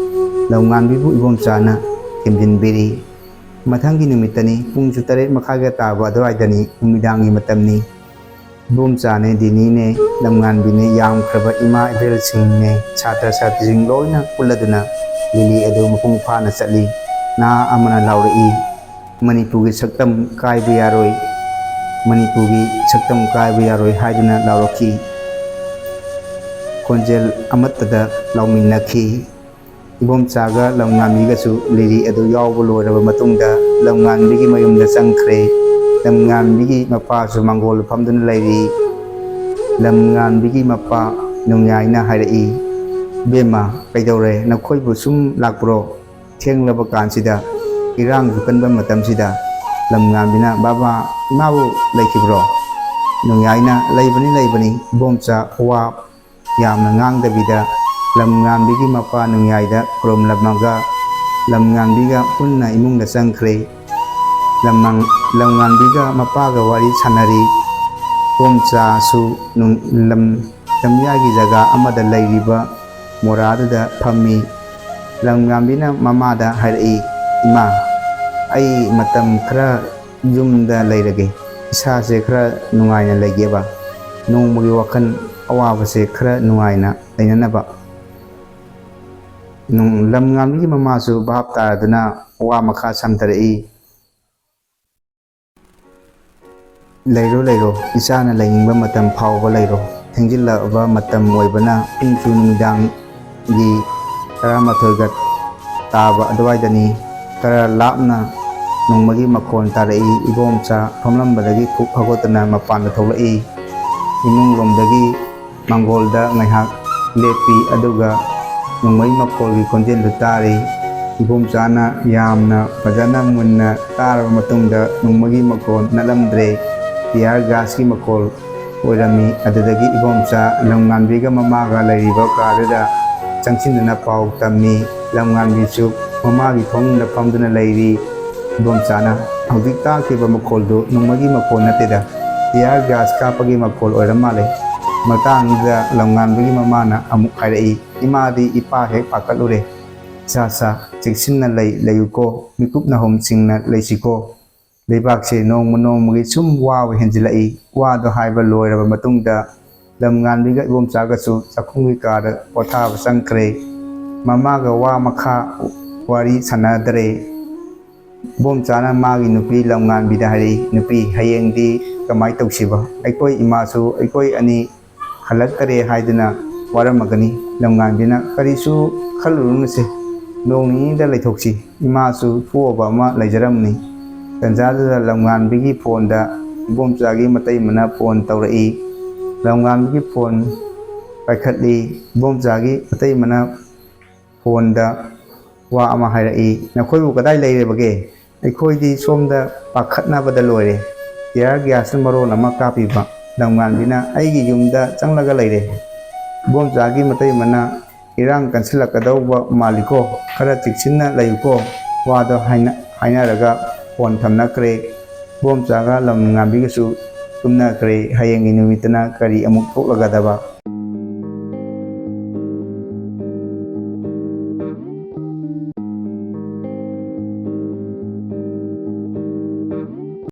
ꯂꯝꯉꯥꯟꯕꯤꯕꯨ ꯏꯕꯣꯝꯆꯥꯅ ꯊꯦꯝꯖꯤꯟꯕꯤꯔꯤ꯫ ꯃꯊꯪꯒꯤ ꯅꯨꯃꯤꯠꯇꯅꯤ꯫ ꯄꯨꯡꯁꯨ ꯇꯔꯦꯠ ꯃꯈꯥꯏꯒ ꯇꯥꯕ ꯑꯗꯨꯋꯥꯏꯗꯅꯤ꯫ ꯅꯨꯃꯤꯗꯥꯡꯒꯤ ꯃꯇꯝꯅꯤ꯫ ꯏꯕꯣꯝꯆꯥꯅꯦ, ꯗꯤꯅꯤꯅꯦ, ꯂꯝꯉꯥꯟꯕꯤꯅꯦ, ꯌꯥꯝꯈ꯭ꯔꯕ ꯏꯃꯥ ꯏꯕꯦꯜꯁꯤꯡꯅꯦ, ꯁꯥꯇ꯭ꯔ ꯁꯥꯇ꯭ꯔꯤꯁꯤꯡ ꯂꯣꯏꯅ ꯄꯨꯜꯂꯗꯨꯅ ꯂꯤꯂꯤ ꯑꯗꯨ ꯃꯄꯨꯡ ꯐꯥꯅ ꯆꯠꯂꯤ꯫ ꯅꯍꯥ ꯑꯃꯅ ꯂꯥꯎꯔꯛꯏ, "ꯃꯅꯤꯄꯨꯔꯒꯤ ꯁꯛꯇꯝ ꯀꯥꯏꯕ ꯌꯥꯔꯣꯏ, ꯃꯅꯤꯄꯨꯔꯒꯤ ꯁꯛꯇꯝ ꯀꯥꯏꯕ ꯌꯥꯔꯣꯏ" ꯍꯥꯏꯗꯨꯅ ꯂꯥꯎꯔꯛꯈꯤ꯫ ꯈꯣꯟꯖꯦꯜ ꯑꯃꯠꯇꯗ ꯂꯥꯎꯃꯤꯟꯅꯈꯤ꯫ ꯏꯕꯣꯝꯆꯥꯒ ꯂꯝꯉꯥꯟꯕꯤꯒꯁꯨ ꯂꯤꯂꯤ ꯑꯗꯨ ꯌꯥꯎꯕ ꯂꯣꯏꯔꯕ ꯃꯇꯨꯡꯗ ꯂꯝꯉꯥꯟꯕꯤꯒꯤ ꯃꯌꯨꯝꯗ ꯆꯪꯈ꯭ꯔꯦ꯫ ꯂꯝꯉꯥꯟꯕꯤꯒꯤ ꯃꯄꯥꯁꯨ ꯃꯥꯡꯒꯣꯜ ꯐꯝꯗꯨꯅ ꯂꯩꯔꯤ꯫ ꯂꯝꯉꯥꯟꯕꯤꯒꯤ ꯃꯄꯥ ꯅꯣꯡꯌꯥꯏꯅ ꯍꯥꯏꯔꯛꯏ, "ꯏꯕꯦꯝꯃ, ꯀꯩꯗꯧꯔꯦ? ꯅꯈꯣꯏꯕꯨ ꯁꯨꯝ ꯂꯥꯛꯄ꯭ꯔꯣ? ꯊꯦꯡꯂꯕ ꯀꯥꯟꯁꯤꯗ, ꯏꯔꯥꯡꯁꯨ ꯀꯟꯕ ꯃꯇꯝꯁꯤꯗ?" ꯂꯝꯉꯥꯟꯕꯤꯅ, "ꯕꯥꯕꯥ, ꯏꯃꯥꯕꯨ ꯂꯩꯈꯤꯕ꯭ꯔꯣ?" ꯅꯣꯡꯌꯥꯏꯅ, "ꯂꯩꯕꯅꯤ, ꯂꯩꯕꯅꯤ, ꯏꯕꯣꯝꯆꯥ, ꯋꯥ ꯌꯥꯝꯅ ꯉꯥꯡꯗꯕꯤꯗ ꯂꯝꯉꯥꯟꯕꯤꯒꯤ ꯃꯄꯥ ꯅꯣꯡꯌꯥꯏꯗ ꯈꯨꯔꯨꯝꯂꯝꯃꯒ ꯂꯝꯉꯥꯟꯕꯤꯒ ꯄꯨꯟꯅ ꯏꯃꯨꯡꯗ ꯆꯪꯈ꯭ꯔꯦ꯫ ꯂꯝꯉꯥꯟ-, ꯂꯝꯉꯥꯟꯕꯤꯒ ꯃꯄꯥꯒ ꯋꯥꯔꯤ ꯁꯥꯟꯅꯔꯤ꯫ ꯏꯕꯣꯝꯆꯥꯁꯨ ꯅꯨꯡ-, ꯂꯝ-, ꯂꯝꯌꯥꯏꯒꯤ ꯖꯒꯥ ꯑꯃꯗ ꯂꯩꯔꯤꯕ ꯃꯣꯔꯥꯗꯨꯗ ꯐꯝꯃꯤ꯫ ꯂꯝꯉꯥꯟꯕꯤꯅ ꯃꯃꯥꯗ ꯍꯥꯏꯔꯛꯏ, "ꯏꯃꯥ, ꯑꯩ ꯃꯇꯝ ꯈꯔ ꯌꯨꯝꯗ ꯂꯩꯔꯒꯦ, ꯏꯁꯥꯁꯦ ꯈꯔ ꯅꯨꯡꯉꯥꯏꯅ ꯂꯩꯒꯦꯕ, ꯅꯣꯡꯃꯒꯤ ꯋꯥꯈꯜ ꯑꯋꯥꯕꯁꯦ ꯈꯔ ꯅꯨꯡꯉꯥꯏꯅ ꯂꯩꯅꯅꯕ"꯫ ꯅꯨꯡ-, ꯂꯝꯉꯥꯟꯕꯤꯒꯤ ꯃꯃꯥꯁꯨ ꯚꯥꯞ ꯇꯥꯔꯗꯨꯅ ꯋꯥ ꯃꯈꯥ ꯁꯝꯊꯔꯛꯏ, "ꯂꯩꯔꯣ, ꯂꯩꯔꯣ, ꯏꯆꯥꯅ ꯂꯩꯅꯤꯡꯕ ꯃꯇꯝ ꯐꯥꯎꯕ ꯂꯩꯔꯣ꯫ ꯊꯦꯡꯖꯤꯜꯂꯛꯂꯕ ꯃꯇꯝ ꯑꯣꯏꯕꯅ ꯄꯨꯡꯁꯨ ꯅꯨꯃꯤꯗꯥꯡꯒꯤ ꯇꯔꯥꯃꯥꯊꯣꯏꯒ ꯇꯥꯕ ꯑꯗꯨꯋꯥꯏꯗꯅꯤ꯫ ꯈꯔ ꯂꯥꯞꯅ ꯅꯣꯡꯃꯒꯤ ꯃꯈꯣꯟ ꯇꯥꯔꯛꯏ꯫ ꯏꯕꯣꯝꯆꯥ ꯐꯝꯂꯝꯕꯗꯒꯤ ꯐꯨꯛ ꯍꯧꯒꯠꯇꯨꯅ ꯃꯄꯥꯟꯗ ꯊꯣꯛꯂꯛꯏ꯫ ꯏꯃꯨꯡꯂꯣꯝꯗꯒꯤ ꯃꯥꯡꯒꯣꯜꯗ ꯉꯥꯏꯍꯥꯛ ꯂꯦꯞꯄꯤ, ꯑꯗꯨꯒ ꯅꯣꯡꯃꯩ ꯃꯈꯣꯜꯒꯤ ꯈꯣꯟꯖꯦꯜꯗꯨ ꯇꯥꯔꯤ꯫ ꯏꯕꯣꯝꯆꯥꯅ ꯌꯥꯝꯅ ꯐꯖꯅ ꯃꯨꯟꯅ ꯇꯥꯔꯕ ꯃꯇꯨꯡꯗ ꯅꯣꯡꯃꯩꯒꯤ ꯃꯈꯣꯜ ꯅꯠꯂꯝꯗ꯭ꯔꯦ, tear gas ꯀꯤ ꯃꯈꯣꯜ ꯑꯣꯏꯔꯝꯃꯤ꯫ ꯑꯗꯨꯗꯒꯤ ꯏꯕꯣꯝꯆꯥ ꯂꯝꯉꯥꯟꯕꯤꯒ ꯃꯃꯥꯒ ꯂꯩꯔꯤꯕ ꯀꯥꯗꯨꯗ ꯆꯪꯁꯤꯟꯗꯨꯅ ꯄꯥꯎ ꯇꯝꯃꯤ꯫ ꯂꯝꯉꯥꯟꯕꯤꯁꯨ ꯃꯃꯥꯒꯤ ꯐꯃꯨꯡꯗ ꯐꯝꯗꯨꯅ ꯂꯩꯔꯤ꯫ ꯏꯕꯣꯝꯆꯥꯅ ꯍꯧꯖꯤꯛ ꯇꯥꯈꯤꯕ ꯃꯈꯣꯜꯗꯨ ꯅꯣꯡꯃꯩꯒꯤ ꯃꯈꯣꯜ ꯅꯠꯇꯦꯗ, tear gas ꯀꯥꯞꯄꯒꯤ ꯃꯈꯣꯜ ꯑꯣꯏꯔ ꯃꯥꯜꯂꯦ꯫ ꯃꯇꯥꯡꯗꯨꯗ ꯂꯝꯉꯥꯟꯕꯒꯤ ꯃꯃꯥꯅ ꯑꯃꯨꯛ ꯍꯥꯏꯔꯛꯏ, "ꯏꯃꯥꯗꯤ ꯏꯄꯥ ꯍꯦꯛ ꯄꯥꯈꯠꯂꯨꯔꯦ꯫ ꯏꯁꯥ ꯁꯥ ꯆꯦꯛꯁꯤꯟꯅ ꯂꯩ, ꯂꯩꯌꯨꯀꯣ, ꯃꯤꯀꯨꯞ ꯅꯥꯍꯨꯝ ꯁꯤꯡꯅ ꯂꯩꯁꯤꯀꯣ꯫ ꯂꯩꯕꯥꯛꯁꯦ ꯅꯣꯡꯃ ꯅꯣꯡꯃꯒꯤ ꯁꯨꯝ ꯋꯥꯕ ꯍꯦꯟꯖꯤꯜꯂꯛꯏ꯫" ꯋꯥꯗꯣ ꯍꯥꯏꯕ ꯂꯣꯏꯔꯕ ꯃꯇꯨꯡꯗ ꯂꯝꯉꯥꯟꯕꯤꯒ ꯏꯕꯣꯝꯆꯥꯒꯁꯨ ꯆꯥꯛꯈꯨꯝꯒꯤ ꯀꯥꯗ ꯄꯣꯊꯥꯕ ꯆꯪꯈ꯭ꯔꯦ꯫ ꯃꯃꯥꯒ ꯋꯥ ꯃꯈꯥ ꯋꯥꯔꯤ ꯁꯥꯟꯅꯗ꯭ꯔꯦ꯫ ꯏꯕꯣꯝꯆꯥꯅ ꯃꯥꯒꯤ ꯅꯨꯄꯤ ꯂꯝꯉꯥꯟꯕꯤꯗ ꯍꯥꯏꯔꯛꯏ, "ꯅꯨꯄꯤ, ꯍꯌꯦꯡꯗꯤ ꯀꯃꯥꯏꯅ ꯇꯧꯁꯤꯕ? ꯑꯩꯈꯣꯏ ꯏꯃꯥꯁꯨ ꯑꯩꯈꯣꯏ ꯑꯅꯤ ꯍꯜꯂꯛꯇꯔꯦ ꯍꯥꯏꯗꯨꯅ ꯋꯥꯔꯝꯃꯒꯅꯤ꯫" ꯂꯝꯉꯥꯟꯕꯤꯅ, "ꯀꯔꯤꯁꯨ ꯈꯜꯂꯨꯔꯅꯨꯁꯦ, ꯅꯣꯡ ꯅꯤꯅꯤꯗ ꯂꯩꯊꯣꯛꯁꯤ, ꯏꯃꯥꯁꯨ ꯊꯣꯛꯑꯕ ꯑꯃ ꯂꯩꯖꯔꯝꯅꯤ꯫" ꯇꯟꯖꯥꯗꯨꯗ ꯂꯝꯉꯥꯟꯕꯤꯒꯤ ꯐꯣꯟꯗ ꯏꯕꯣꯝꯆꯥꯒꯤ ꯃꯇꯩꯃꯅ ꯐꯣꯟ ꯇꯧꯔꯛꯏ꯫ ꯂꯝꯉꯥꯟꯕꯤꯒꯤ ꯐꯣꯟ ꯄꯥꯏꯈꯠꯂꯤ꯫ ꯏꯕꯣꯝꯆꯥꯒꯤ ꯃꯇꯩꯃꯅ ꯐꯣꯟꯗ ꯋꯥ ꯑꯃ ꯍꯥꯏꯔꯛꯏ, "ꯅꯈꯣꯏꯕꯨ ꯀꯗꯥꯏ ꯂꯩꯔꯕꯒꯦ? ꯑꯩꯈꯣꯏꯗꯤ ꯁꯣꯝꯗ ꯄꯥꯈꯠꯅꯕꯗ ꯂꯣꯏꯔꯦ꯫ Tear gas ꯅ ꯃꯔꯣꯜ ꯑꯃ ꯀꯥꯞꯄꯤꯕ꯫" ꯂꯝꯉꯥꯟꯕꯤꯅ, "ꯑꯩꯒꯤ ꯌꯨꯝꯗ ꯆꯪꯂꯒ ꯂꯩꯔꯦ꯫" ꯏꯕꯣꯝꯆꯥꯒꯤ ꯃꯇꯩꯃꯅ, "ꯏꯔꯥꯡ ꯀꯟꯁꯤꯜꯂꯛꯀꯗꯧꯕ ꯃꯥꯜꯂꯤꯀꯣ, ꯈꯔ ꯆꯦꯛꯁꯤꯟꯅ ꯂꯩꯌꯨꯀꯣ꯫" ꯋꯥꯗꯣ ꯍꯥꯏꯅ-, ꯍꯥꯏꯅꯔꯒ ꯐꯣꯟ ꯊꯝꯅꯈ꯭ꯔꯦ꯫ ꯏꯕꯣꯝꯆꯥꯒ ꯂꯝꯉꯥꯟꯕꯤꯒꯁꯨ ꯇꯨꯝꯅꯈ꯭ꯔꯦ꯫ ꯍꯌꯦꯡꯒꯤ ꯅꯨꯃꯤꯠꯇꯅ ꯀꯔꯤ ꯑꯃꯨꯛ ꯊꯣꯛꯂꯒꯗꯕ?